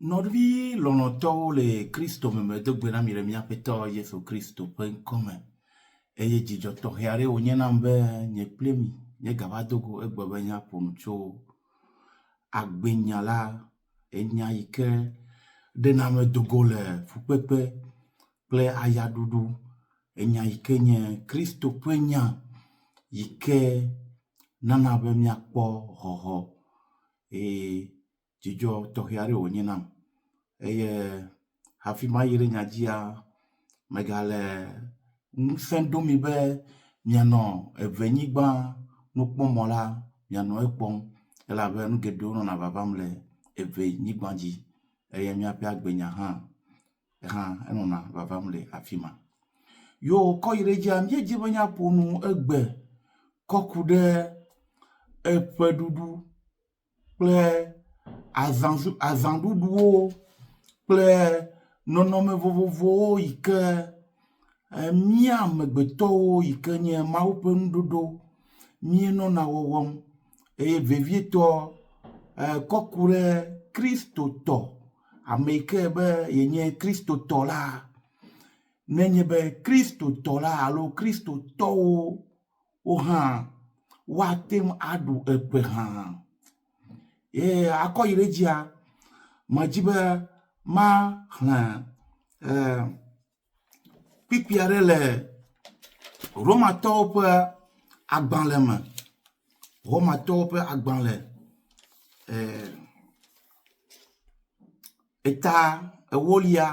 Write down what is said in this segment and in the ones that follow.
Nɔvi lɔlɔ̃tɔwo le Kristo me, medo gbe na mi le mía Aƒetɔ Yesu Kristo ƒe ŋkɔ me. Eye dzidzɔ tɔxɛ aɖe wònye nam be nye kple mi míegava do go egbe be míaƒo nu tso agbenya la, enya yi ke ɖena ame do go le fukpekpe kple ayaɖuɖu, enya yi ke nye Kristo ƒe nya yi ke nana be míakpɔ xɔxɔ eye dzidzɔ tɔxɛ aɖe wònye nam. Eye hafi mayi ɖe nya dzia, megale ŋusẽ dom mi be mianɔ evenyigba nukpɔmɔ la, mianɔ ekpɔm elabe nu geɖewo nɔna vavam le evenyigba dzi eye míaƒe agbenya hã hã enɔna vavam le afi ma. Yo kɔ yi ɖe edzia, míedzi be míaƒo nu egbe kɔ ku ɖe eƒeɖuɖu kple azãzu azãɖuɖuwo kple nɔnɔme vovovowo yi ke mía amegbetɔwo yi ke nye Mawu ƒe nuɖoɖo míenɔna wɔwɔm eye vevietɔ kɔ ku ɖe Kristotɔ, ame yi ke be yenye Kristotɔ la, nenye be Kristotɔ la alo Kristotɔwo wo hã woate ŋu aɖu eƒe hã. Ye akɔ yi ɖe edzia, medi be maxlẽ e kpukpui aɖe le Romatɔwo ƒe agbalẽ me. Romatɔwo ƒe agbalẽ e eta ewolia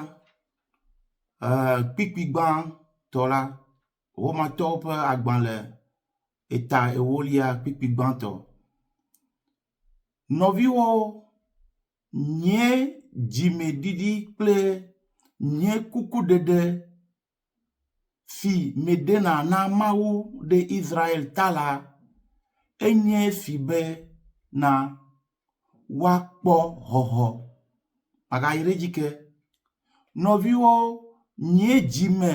e kpukpui gbãtɔ la. Romatɔwo ƒe agbalẽ eta ewolia kpukpui gbãtɔ. Nɔviwo, nye dzimeɖiɖi kple nye kukuɖeɖe si meɖena na Mawu ɖe Israel ta la, enye esi be na woakpɔ xɔxɔ. Magayi ɖe edzi ke. Nɔviwo, nye dzime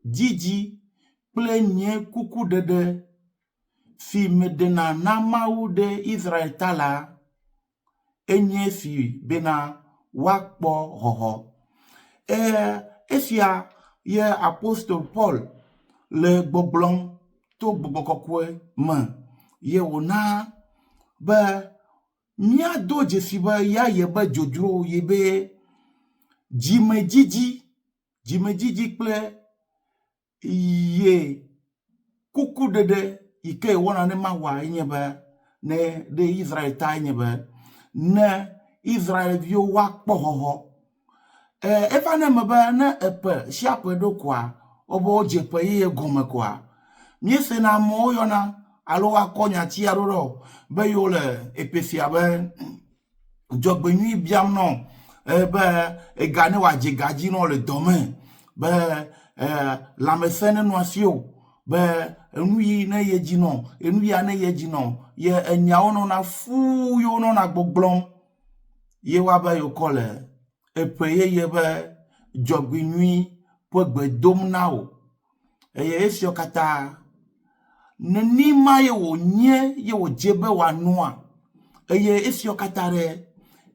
didi kple nye kukuɖeɖe si meɖena na Mawu ɖe Israel ta la, enye esi bena woakpɔ xɔxɔ. E, esia ye apostol Paul le gbɔgblɔm to gbɔgbɔ kɔkɔe me ye wòna be míado dzesi be ya yebe dzodzro yebe dzimedzidzi, dzimedzidzi kple ye kukuɖeɖe yi ke yewɔna ne Mawua enye be ne ɖe Israel ta enye be ne Israelviwo woakpɔ xɔxɔ. E, eva ne eme be ne eƒe sia ƒe ɖo koa, wobe wodze ƒe yeye gɔme koa, míesena amewo yɔna alo woakɔ nyati aɖo ɖe be yewo le eƒe sia be dzɔgbenyui biam nɔ be ega ne wòadze ga dzi nɔ le dɔ me be lãmesẽ nenɔ asiwò be enu yi ne ye dzi nɔ enu ya ne ye dzi nɔ ye enyawo nɔna fuu ye wonɔna gbɔgblɔm ye woabe yewokɔ le eƒe yeye be dzɔgbenyui ƒe gbe dom na wò. Eye esiawo katã nenema ye wònye ye wòdze be wòanɔa? Eye esiawo katã ɖe,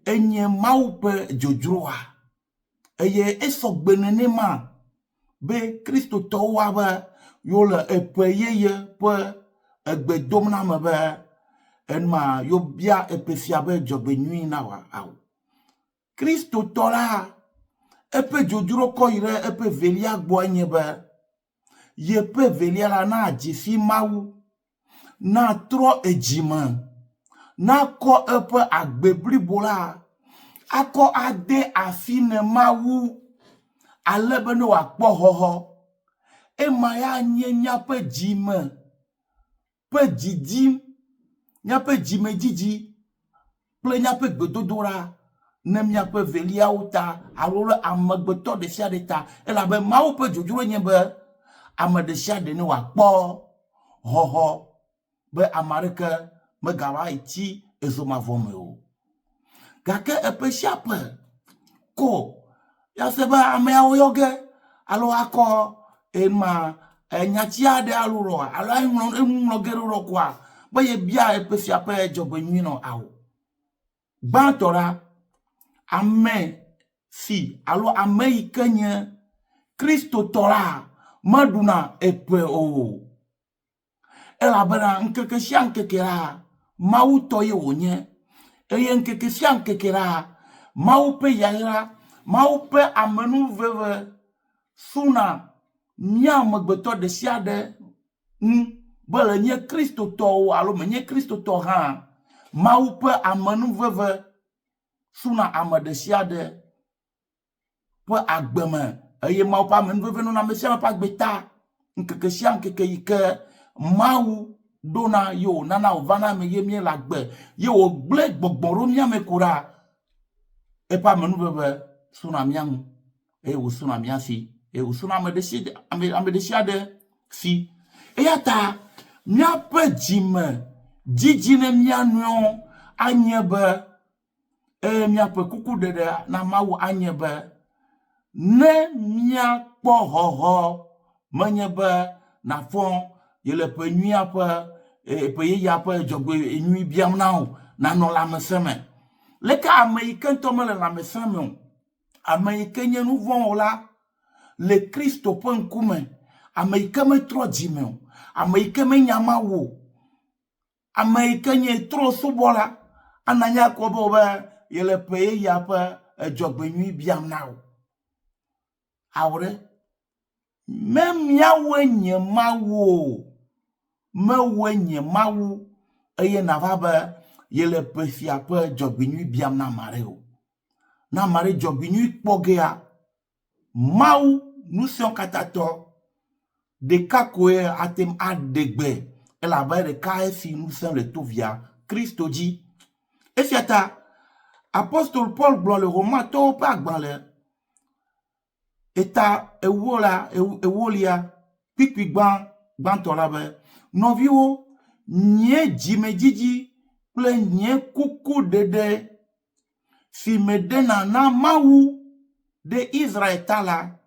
enye Mawu ƒe dzodzroa? Eye esɔgbe nenema be Kristotɔwo woabe yewole eƒe yeye ƒe egbe dom na ame be enuma yewobia eƒe sia be dzɔgbenyui na wòa? Ao. Kristotɔ la, eƒe dzodzro kɔ yi ɖe eƒe velia gbɔe nye be yeƒe velia la nadze si Mawu, natrɔ edzi me, nakɔ eƒe agbe blibo la akɔ ade asi ne Mawu ale be ne wòakpɔ xɔxɔ. Ema ya nye míaƒe dzime ƒe didi, míaƒe dzimedzidzi kple míaƒe gbedodoɖa ne míaƒe veliawo ta alo ɖe amegbetɔ ɖe sia ɖe ta elabe Mawu ƒe dzodzroe nye be ame ɖe sia ɖe ne wòakpɔ xɔxɔ be ame aɖeke megava yi tsi ezomavɔ me o. Gake eƒe sia ƒe ko míase be ameawo yɔ ge alo akɔ ema enyati aɖe alo ɖɔ alo eŋlɔ enuŋlɔ ge ɖo ɖɔ koa be yebia eƒe sia ƒe dzɔgbenyui nɔ ao. Gbãtɔ la, Ame si alo ame yi ke nye Kristotɔ la meɖuna eƒe o. Elabena ŋkeke sia ŋkeke la, Mawu tɔ ye wònye. Eye ŋkeke sia ŋkeke la, Mawu ƒe yayra, Mawu ƒe amenuveve suna mía amegbetɔ ɖe sia ɖe ŋu be le nye Kristotɔwo alo menye Kristotɔ hã, Mawu ƒe amenuveve suna ame ɖe sia ɖe ƒe agbe me eye Mawu ƒe amenuveve nɔna ame sia ame ƒe agbe ta. Ŋkeke sia ŋkeke yi ke Mawu ɖona ye wònana wòvana eme ye míele agbe ye wògblẽ gbɔgbɔ ɖo mía me ko ɖa, eƒe amenuveve suna mía ŋu eye wòsuna mía si eye wòsuna ame ɖe sia ame ame ɖe sia ɖe si. Eya ta míaƒe dzime dzidzi ne mía nɔewo anye be Eye míaƒe kukuɖeɖe na Mawu anye be, ne míakpɔ xɔxɔ, menye be nàfɔ yele ƒe nyuia ƒe ƒe yeyea ƒe dzɔgbe nyui biam na wò nànɔ lãmesẽ me. Leke ame yi ke ŋutɔ mele lãmesẽ me o, ame yi ke nye nu vɔ̃ wɔla le Kristo ƒe ŋkume, ame yi ke metrɔ dzime o, ame yi ke menya Mawu o, Ame yi ke nye trɔ̃subɔla ana nya kɔ be be yele ƒe yeyea ƒe edzɔgbenyui biam na wò. Ao ɖe, me míawoe nye Mawu o, mewòe nye Mawu eye nàva be yele ƒe sia ƒe dzɔgbenyui biam na ame aɖe o. Ne ame aɖe dzɔgbenyui kpɔ gea, Mawu Ŋusẽkatãtɔ ɖeka koe ate ŋu aɖe gbe elabe ɖeka esi ŋusẽ le to Via Kristo dzi. Esia ta apostol Paul gblɔ le Romatɔwo ƒe agbalẽ eta ewola ewolia kpukpui gbã gbãtɔ la be, Nɔviwo, nye dzimedzidzi kple nye kukuɖeɖe si meɖena na Mawu ɖe Israel ta la,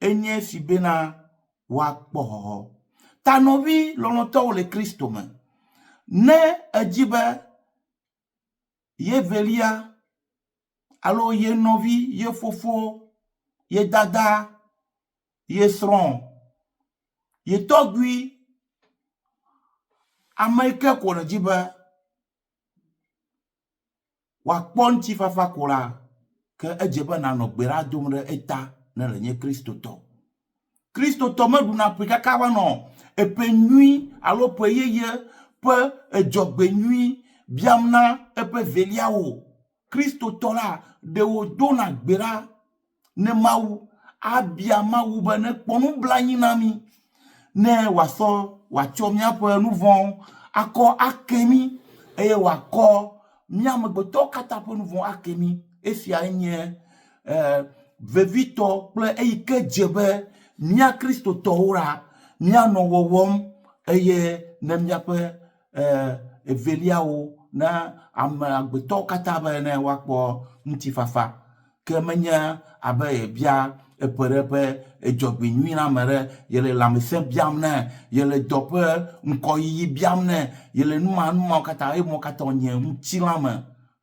enye esi bena woakpɔ xɔxɔ. Ta nɔvi lɔlɔ̃tɔwo le Kristo me, ne èdi be ye velia alo ye nɔvi, ye fofo, ye dada, ye srɔ̃, ye tɔgbui, ame yi ke ko nèdi be wòakpɔ ŋutifafa ko la, ke edze be nànɔ gbe ɖa dom ɖe eta ne le nye Kristotɔ. Kristotɔ meɖuna ƒe kaka va nɔ eƒe nyui alo ƒe yeye ƒe edzɔgbe nyui biam na eƒe veliawo o. Kristotɔ la, ɖe wòdona gbe ɖa ne Mawu abia Mawu be nekpɔ nublanui na mí, ne wòasɔ wòatsɔ míaƒe nu vɔ̃wo akɔ ake mí eye wòakɔ mía amegbetɔwo katã ƒe nu vɔ̃ ake mí. Esiae nye e, vevitɔ kple eyi ke dze be mía Kristotɔwo la míanɔ wɔwɔm eye ne míaƒe e, eveliawo na ame agbetɔwo katã be ne woakpɔ ŋutifafa. Ke menye abe yebia eƒe ɖe ƒe edzɔgbe nyui na ame ɖe, yele lãmesẽ biam nɛ, yele dɔ ƒe ŋkɔyiyi biam nɛ, yele numa numawo katã, eye mɔ katã nye ŋutilã me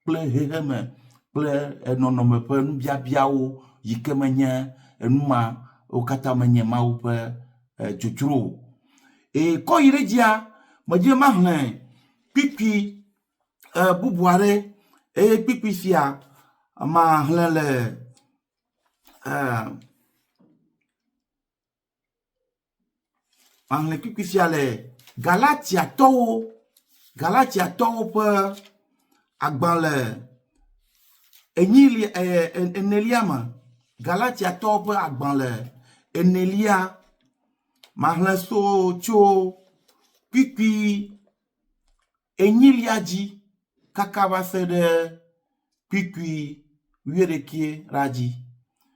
kple xexeme kple enɔnɔme ƒe nubiabiawo yi ke menye enuma wo katã menye Mawu ƒe dzodzro o. Eye kɔ yi ɖe edzia, medzi be maxlẽ kpukpui bubu aɖe eye kpukpui sia maxlẽ le maxlẽ kpukpui sia le Galatiatɔwo Galatiatɔwo ƒe agbalẽ enyilia enelia me. Galatiatɔwo ƒe agbalẽ enelia maxlẽ so tso kpukpui enyilia dzi kaka va se ɖe kpukpui wuiɖekɛ la dzi.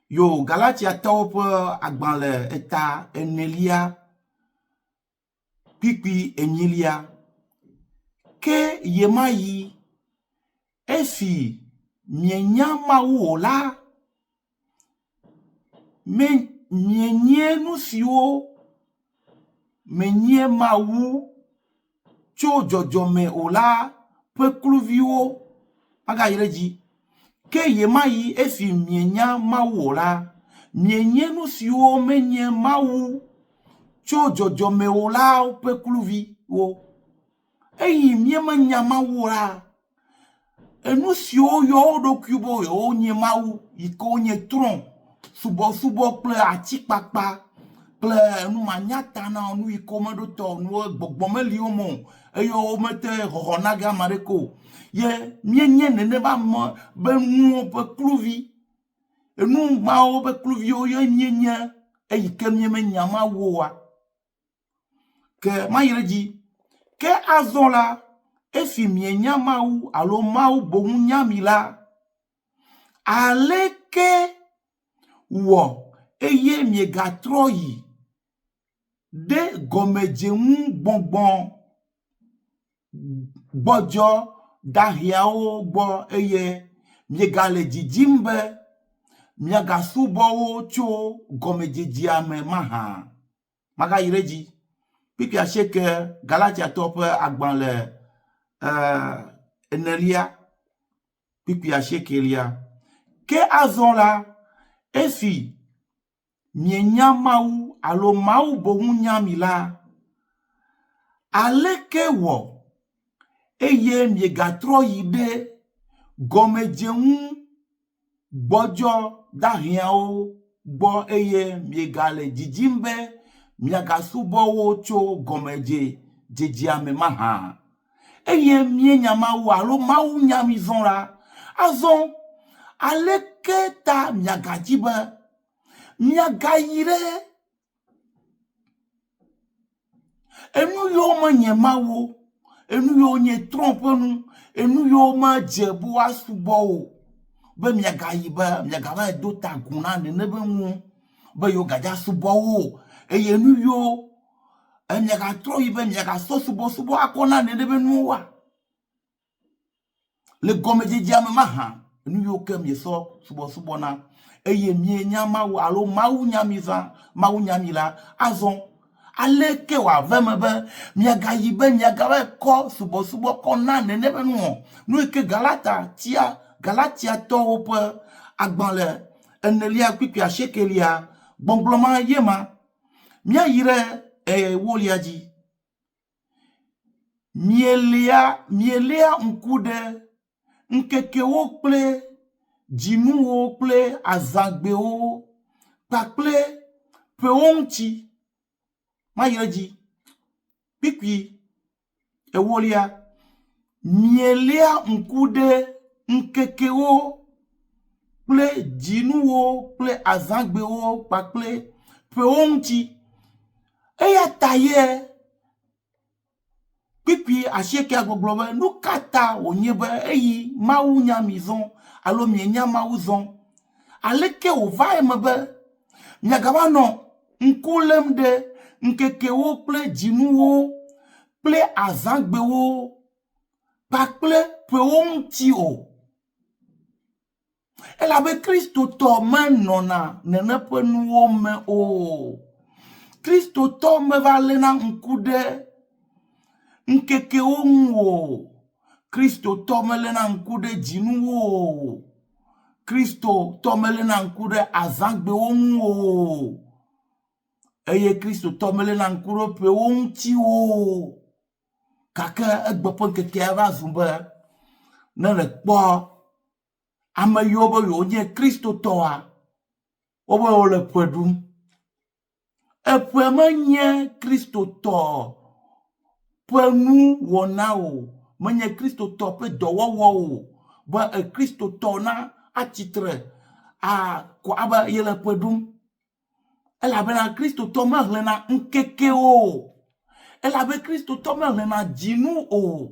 Yo Galatiatɔwo ƒe agbalẽ eta enelia kpukpui enyilia. Ke ɣemaɣi esi mienya Mawu o la, mienye nu siwo menye Mawu tso dzɔdzɔme o la ƒe kluviwo. Magayi ɖe edzi. Ke ɣemaɣi esi mienya Mawu o la, mienye nu siwo menye Mawu tso dzɔdzɔme o la ƒe kluviwo. Eyi míemenya Mawu o la, enu siwo yɔ wo ɖokui be yewonye Mawu yi ke wonye trɔ̃, subɔsubɔ kple atikpakpa kple enu manyatana nu yi ke womeɖo tɔ o, nuwo gbɔgbɔ meli wo me o eye womete xɔxɔ na ge ame aɖeke o. Ye míenye nenema ame be nuwo ƒe kluvi. Enu mawo ƒe kluviwo ye míenye eyi ke míemenya Mawu oa. Ke mayi ɖe edzi. Ke azɔ la, esi mienya Mawu alo Mawu boŋ nya mi la, aleke wɔ eye miegatrɔ yi ɖe gɔmedzenu gbɔgbɔ gbɔdzɔ daheawo gbɔ eye miegale didim be miagasubɔ wo tso gɔmedzedzea me mahã? Magayi ɖe edzi. Kpukpui asieke Galatiatɔ ƒe agbalẽ eh, enelia, kpukpui asiekelia. Ke azɔ la, esi mienya Mawu alo Mawu boŋ nya mi la, aleke wɔ eye miegatrɔ yi ɖe gɔmedzenu gbɔdzɔ daheawo gbɔ eye miegale didim be miagasubɔ wo tso gɔmedzedzea me mahã? Eye míenya Mawu alo Mawu nya mi zɔ la, azɔ aleke ta miagadi be miagayi ɖe Enu yiwo menye Mawu o, enu yiwo nye trɔ̃ ƒe nu, enu yiwo medze be woasubɔ o be miagayi be miagava yi do ta agu na nene be nuwo be yewogadza subɔ wo o eye nu yiwo miagatrɔ yi be miagasɔ subɔsubɔ akɔ na nene be nuwoa? Le gɔmedzedzea me mahã, nu yiwo ke miesɔ subɔsubɔ na eye mienya Mawu alo Mawu nya mi zã, Mawu nya mi la, azɔ aleke wòave eme be miagayi be miagava kɔ subɔsubɔ kɔ na nene ƒe nuwɔ? Nu yi ke Galata tia Galatiatɔwo ƒe agbalẽ enelia kpukpui asiekelia gbɔgblɔ ma ye ma. Míayi ɖe ewolia dzi. Mielia, mieléa ŋku ɖe ŋkekewo kple dzinuwo kple azãgbewo kpakple ƒewo ŋuti. Mayi ɖe edzi. Kpukpui ewolia. Mieléa ŋku ɖe ŋkekewo kple dzinuwo kple azãgbewo kpakple ƒewo ŋuti. Eya ta ye kpukpui asiekea gbɔgblɔ be, Nu ka ta wònye be eyi Mawu nya mi zɔ alo mienya Mawu zɔ? Aleke wòva eme be miagava nɔ ŋku lém ɖe ŋkekewo kple dzinuwo kple azãgbewo kpakple ƒewo ŋuti o? Elabe Kristotɔ menɔna nene ƒe nuwo me o. Kristotɔ meva léna ŋku ɖe ŋkekewo ŋu o. Kristotɔ meléna ŋku ɖe dzinuwo o. Kristotɔ meléna ŋku ɖe azãgbewo ŋu o. Eye Kristotɔ meléna ŋku ɖe ƒewo ŋuti o. Gake egbe ƒe ŋkekea va zu be ne nèkpɔ ame yiwo be yewonye Kristotɔwoa, wobe wole ƒe ɖum. Eƒe menye Kristotɔ ƒe nuwɔna o, menye Kristotɔ ƒe dɔwɔwɔ o be Kristotɔ na atsitre akɔ abe yele ƒe ɖum. Elabena Kristotɔ mexlẽna ŋkekewo o. Elabe Kristotɔ mexlẽna dzinu o.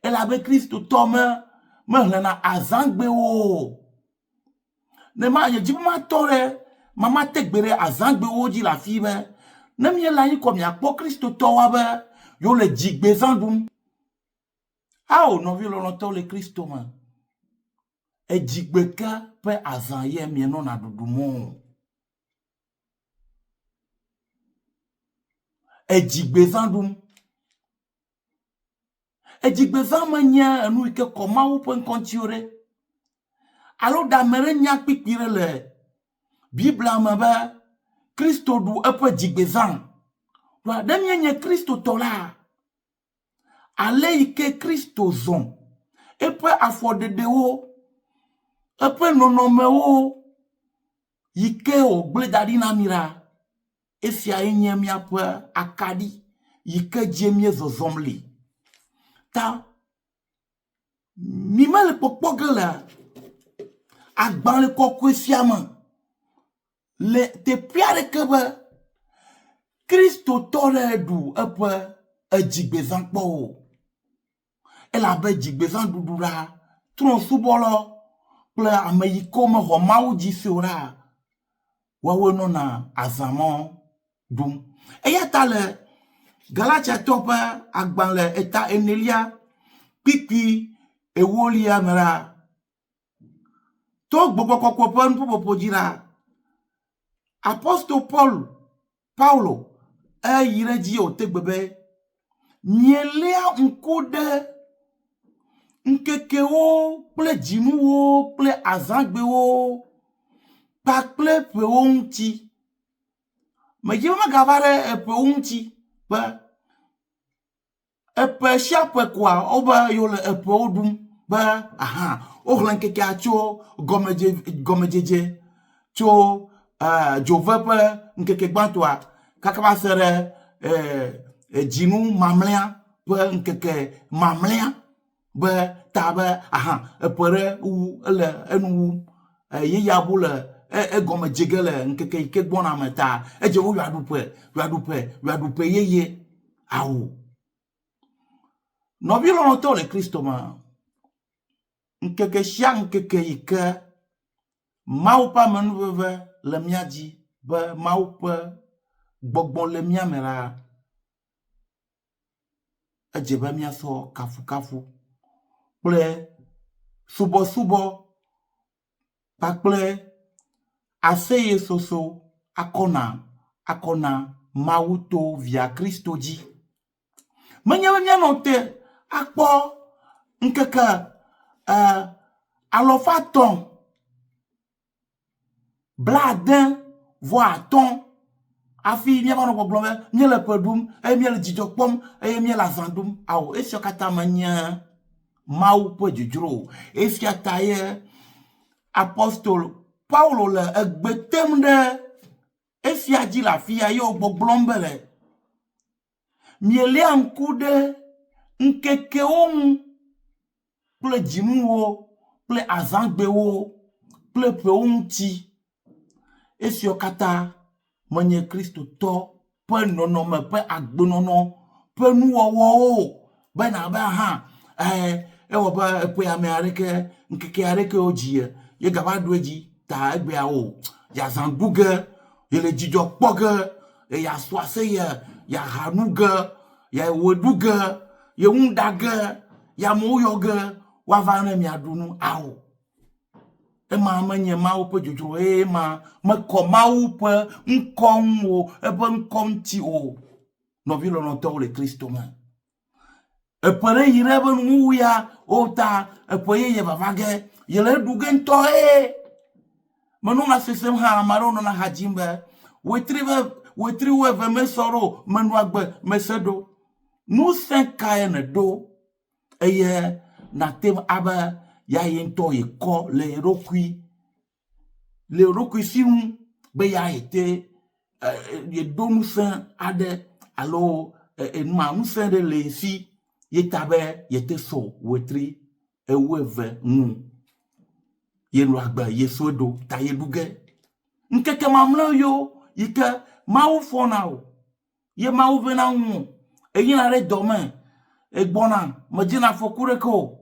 Elabe Kristotɔ me mexlẽna azãgbewo o. Ne ma nye dzi be matɔ ɖe ma mate gbe ɖe azãgbewo dzi le afi be ne míele anyi kɔ miakpɔ Kristotɔwoa be yewole dzigbezã ɖum. Ao nɔvi lɔlɔ̃tɔwo le Kristo me. Edzigbeke ƒe azã ye mienɔna ɖuɖum o. Edzigbezã ɖum. Edzigbezã menye enu yi ke kɔ Mawu ƒe ŋkɔ ŋuti o ɖe. Alo ɖe ame ɖe nya kpikpi ɖe le Biblia me be Kristo ɖu eƒe dzigbezã? Vɔa ɖe míenye Kristotɔ la, ale yi ke Kristo zɔ eƒe afɔɖeɖewo, eƒe nɔnɔmewo yi ke wògblẽ da ɖi na mí la, Esiae nye míaƒe akaɖi yi ke dzie míezɔzɔm li. Ta mi mele kpɔkpɔ ge le agbalẽ kɔkɔe sia me le teƒe aɖeke be Kristotɔ ɖe ɖu eƒe edzigbezã kpɔ o. Elabe dzigbezãɖuɖu la, trɔ̃subɔlawo kple ame yi ke womexɔ Mawu dzi se o la, woawoe nɔna azã ma ɖum. Eya ta le Galatiatɔwo ƒe agbalẽ eta enelia kpukpui ewolia me la, to gbɔgbɔ kɔkɔe ƒe nuƒoƒoƒo dzi la, apostol Paul Paulo eyi ɖe edzi wòte gbe be, Mieléa ŋku ɖe ŋkekewo kple dzinuwo kple azãgbewo kpakple ƒewo ŋuti. Medzi be magava ɖe eƒewo ŋuti be Eƒe sia ƒe koa wobe yewo le eƒewo ɖum be aha woxlẽ ŋkekea tso gɔmedze gɔmedzedze tso dzove ƒe ŋkeke gbãtɔa kaka va se ɖe dzinu mamlɛa ƒe ŋkeke mamlɛa be ta be aha eƒe ɖe wu ele enu wum yeyea bu le egɔme dze ge le ŋkeke yi ke gbɔna me ta edze wo yewoaɖu ƒe yewoaɖu ƒe yewoaɖu ƒe yeye. Ao. Nɔvi lɔlɔ̃tɔwo le Kristo me, ŋkeke sia ŋkeke yi ke Mawu ƒe amenuveve le mía dzi be Mawu ƒe gbɔgbɔ le mía me la, edze be míasɔ kafukafu kple subɔsubɔ kpakple aseyesoso akɔ na akɔ na Mawu to Via Kristo dzi. Menye be míanɔ te akpɔ ŋkeke alɔfa etɔ̃ 75 hafi míava nɔ gbɔgblɔm be míele ƒe ɖum eye míele dzidzɔ kpɔm eye míele azã ɖum. Ao, esia katã menye Mawu ƒe dzodzro o. Esia ta ye apostolo Paulo le egbe tem ɖe esia dzi le afia ye wògbɔgblɔm be le Mieléa ŋku ɖe ŋkekewo ŋu kple dzinuwo kple azãgbewo kple ƒewo ŋuti. Esiawo katã menye Kristotɔ ƒe nɔnɔme ƒe agbenɔnɔ ƒe nuwɔwɔwo o. Be nàbe hã ewɔ be eƒe ame aɖeke ŋkeke aɖeke wodzi ye yegava ɖo edzi ta egbea o. Yeazã ɖu ge, yele dzidzɔ kpɔ ge, yeasu aseye, yeaha nu ge, yeawɔ ɖu ge, ye ŋu ɖa ge, ye amewo yɔ ge woava ne miaɖu nu. Ao. Ema menye Mawu ƒe dzodzro o eye ema mekɔ Mawu ƒe ŋkɔ ŋu o, eƒe ŋkɔ ŋuti o. Nɔvi lɔlɔ̃tɔwo le Kristo me. Eƒe ɖe yi ɖe eƒe nuwuwu ya o ta eƒe yeye vava ge yele eɖu ge ŋutɔ ee. Menɔna sesem hã ame aɖewo nɔna ha dzim be wetri be wetri wuieve mesɔ ɖo menɔ agbe mese ɖo. Ŋusẽ kae nèɖo eye nàte ŋu abe ya ye ŋutɔ yekɔ le ye ɖokui le eɖokui si ŋu be ya yete yeɖo ŋusẽ aɖe alo enua ŋusẽ ɖe le ye si ye ta be yete sɔ wetri ewueve ŋu. Yenɔ agbe yesɔe ɖo ta yeɖu ge. Ŋkeke mamlɛwo yiwo yi ke Mawu fɔna o Ye Mawu vena ŋuwò. Èyina ɖe dɔ me, ègbɔna, mèdzena afɔku ɖeke o,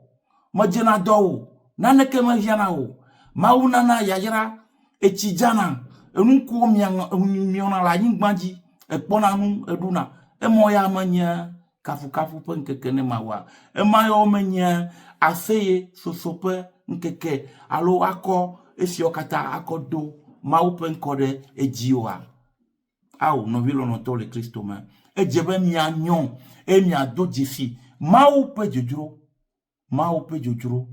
mèdzena dɔ o, naneke mehiãna o. Mawu nana yayra, etsi dzana, enukuwo miɔna le anyigba dzi, èkpɔna nu, èɖuna. Emɔ ya menye kafukafu ƒe ŋkeke ne Mawua? Ema ya menye aseyesoso ƒe ŋkeke alo akɔ esiawo katã akɔ do Mawu ƒe ŋkɔ ɖe edzi oa? Ao, nɔvi lɔlɔ̃tɔwo le Kristo me, edze be mianyɔ eye miado dzesi Mawu ƒe dzodzro. Mawu ƒe dzodzro.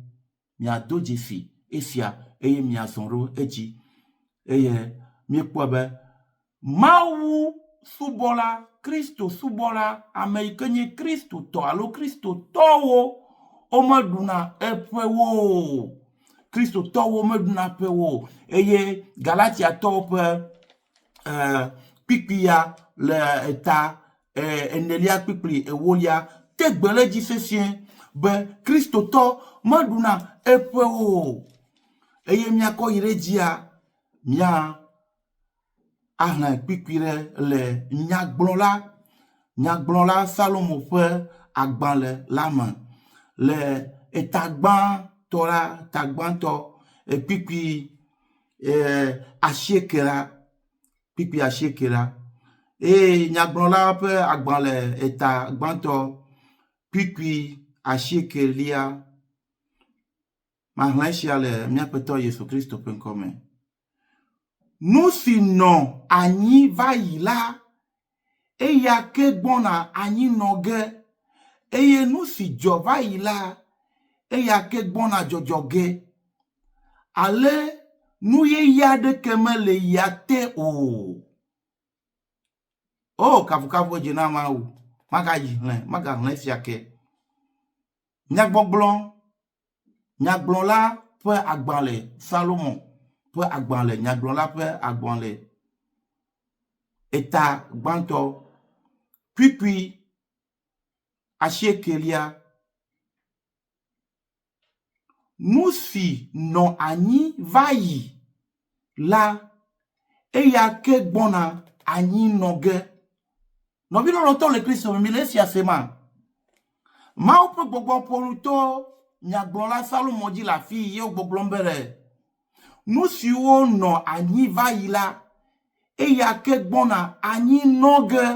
Miado dzesi esia eye miazɔ ɖo edzi. Eye míekpɔe be Mawu subɔla, Kristo subɔla, ame yi ke nye Kristotɔ alo Kristotɔwo, womeɖuna eƒewo o. Kristotɔwo meɖuna ƒewo o. Eye Galatiatɔwo ƒe eh, kpikpia le eta eh, enelia kpikpli ewolia te gbe ɖe edzi sesĩe be Kristotɔ meɖuna eƒewo o. Eye míakɔ yi ɖe edzia, mía ahlẽ kpikpi ɖe le nyagblɔla, nyagblɔla Salomo ƒe agbalẽ la me le eta gbãtɔ la, ta gbãtɔ kpikpi asieke la, kpikpi asieke la eye nyagblɔla ƒe agbalẽ eta gbãtɔ kpikpi asiekelia. Maxlẽ esia le mía Aƒetɔ Yesu Kristo ƒe ŋkɔ me. Nu si nɔ anyi va yi la, eya ke gbɔna anyi nɔ ge, eye nu si dzɔ va yi la, eya ke gbɔna dzɔdzɔ ge. Ale nu yeye aɖeke mele ya te o. O, kafukafu dze na Mawu. Magayi xlẽ, magaxlẽ esia ke. Nyagbɔgblɔ, Nyagblɔla ƒe agbalẽ, Salomo ƒe agbalẽ, nyagblɔla ƒe agbalẽ, eta gbãtɔ, kpukpui asiekelia. Nu si nɔ anyi va yi la, eya ke gbɔna anyi nɔ ge. Nɔvi lɔlɔ̃tɔ le Kristo me, mile esia sema? Mawu ƒe gbɔgbɔ ƒo nu to nyagblɔla Salomo dzi le afii ye wògbɔgblɔm be ɖe nu siwo nɔ anyi va yi la, eya ke gbɔna anyi nɔ ge.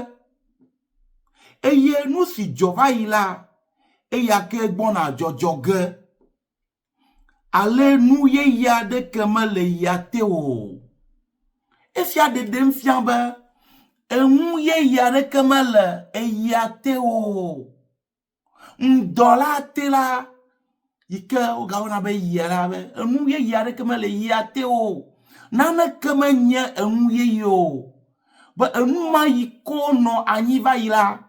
Eye nu si dzɔ va yi la, eya ke gbɔna dzɔdzɔ ge. Ale nu yeye aɖeke mele ya te o. Esia ɖeɖem fia be enu yeye aɖeke mele eya te o. Ŋdɔ la te la yi ke wogayɔna be yia la be enu yeye aɖeke mele yia te o. Naneke menye enu yeye o. Be enu ma yi ko nɔ anyi va yi la,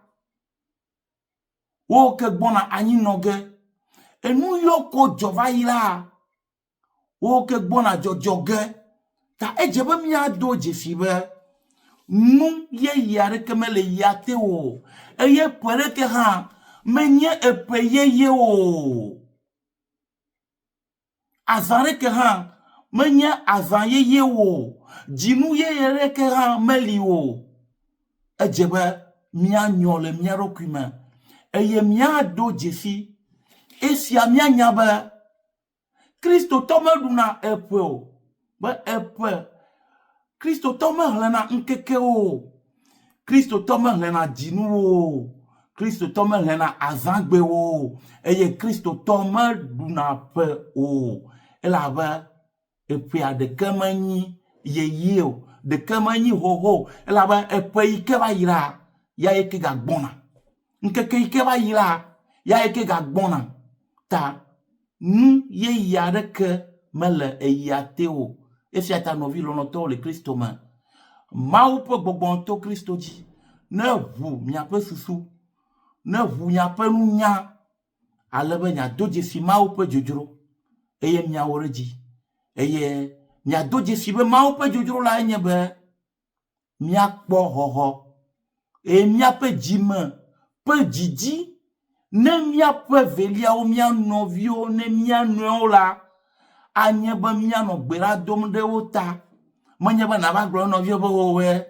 wo ke gbɔna anyi nɔ ge. Enu yiwo ko dzɔ va yi la, wo ke gbɔna dzɔdzɔ ge. Ta edze be míado dzesi be nu yeye aɖeke mele ya te o eye ƒe ɖeke hã menye eƒe yeye o. Azã ɖeke hã menye azã yeye o. Dzinu yeye ɖeke hã meli o. Edze be míanyɔ le mía ɖokui me eye míado dzesi esia míanya be Kristotɔ meɖuna eƒe o, be eƒe Kristotɔ mexlẽna ŋkekewo o. Kristotɔ mexlẽna dzinuwo o. Kristotɔ mexlẽna azãgbewo o. Eye Kristotɔ meɖuna ƒe o. Elabe eƒea ɖeke menyi yeye o, ɖeke menyi xoxo o. Elabe eƒe yi ke va yi la, ya ye ke gagbɔna. Ŋkeke yi ke va yi la, ya ye ke gagbɔna. Ta nu yeye aɖeke mele eyia te o. Esia ta nɔvi lɔlɔ̃tɔwo le Kristo me, Mawu ƒe gbɔgbɔ to Kristo dzi ne ʋu miaƒe susu, ne ʋu miaƒe nunya, ale be miado dzesi Mawu ƒe dzodzro eye miawɔ ɖe edzi. Eye miado dzesi be Mawu ƒe dzodzro lae nye be míakpɔ xɔxɔ eye míaƒe dzime ƒe didi ne míaƒe veliawo, mía nɔviwo, ne mía nɔewo la, anye be míanɔ gbe ɖa dom ɖe wo ta. Menye be nàva gblɔ na nɔviwo be wowɔe,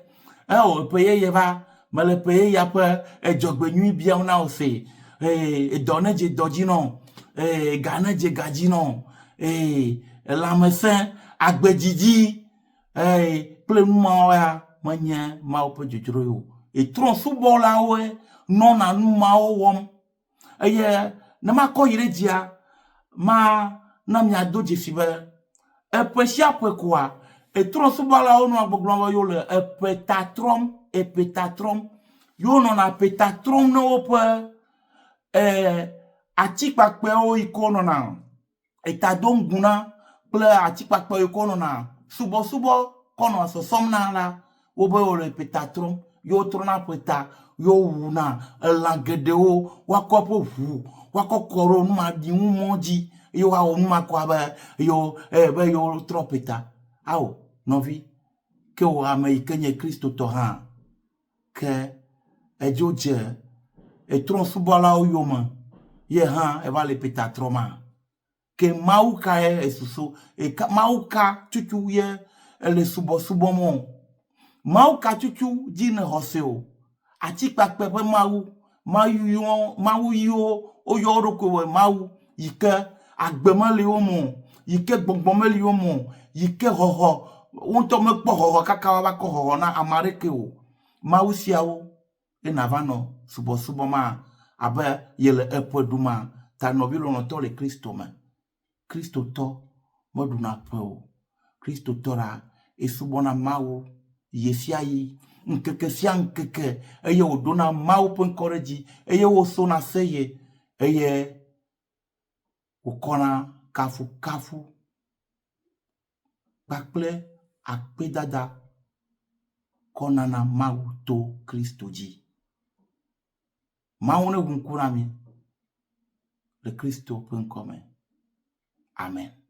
eo ƒe yeye va, mele ƒe yeyea ƒe edzɔgbenyui biam na wò se. Ee, edɔ nedze dɔ dzi nɔ, ee, ga nedze ga dzi nɔ, ee, lãmesẽ, agbedzidzi. Eye kple nu mawo ya menye Mawu ƒe dzodzroe o. Trɔ̃subɔlawoe nɔna nu mawo wɔm. Eye ne makɔ yi ɖe dzia, mana miado dzesi be eƒe sia ƒe koa, trɔ̃subɔlawo nɔa gbɔgblɔm be yewole eƒe ta trɔm, eƒe ta trɔm. Yewonɔna eƒe ta trɔm ne woƒe atikpakpɛwo yi ke wonɔna eta dom gu na kple atikpakpɛ yi kɔ nɔna subɔsubɔ kɔ nɔa sɔsɔm na la, wobe wole ƒeta trɔm, ye wotrɔna ƒeta, ye wowuna elã geɖewo, woakɔ eƒe ʋu, woakɔ kɔ ɖo numaɖiŋu mɔ dzi ye woawɔ nu ma kɔ abe yewo eh, be yewotrɔ ƒeta. Ao, nɔvi, ke wò ame yi ke nye Kristotɔ hã, ke edzo dze etrɔ̃subɔlawo yome, ye hã eva le ƒeta trɔma? Ke Mawu kae èsusu? Eka, Mawu ka tutu ye èle subɔsubɔm o? Mawu ka tutu dzi nèxɔ se o? Atikpakpɛ ƒe Mawu, Mawu yiwo, Mawu yiwo woyɔ wo ɖokui be Mawu yi ke agbe meli wo me o, yi ke gbɔgbɔ meli wo me o, yi ke xɔxɔ, wo ŋutɔ mekpɔ xɔxɔ kaka woava kɔ xɔxɔ na ame aɖeke o. Mawu siawo ye nàva nɔ subɔsubɔ ma abe yele eƒe ɖum ma ta nɔvi lɔlɔ̃tɔ le Kristo me. Kristotɔ meɖuna ƒe o. Kristotɔ la, esubɔna Mawu ɣesiaɣi, ŋkeke sia ŋkeke eye wòdona Mawu ƒe ŋkɔ ɖe dzi eye wosona seye eye wòkɔna kafukafu kpakple akpedada kɔ nana Mawu to Kristo dzi. Mawu neʋu ŋku na mi le Kristo ƒe ŋkɔ me. Amen.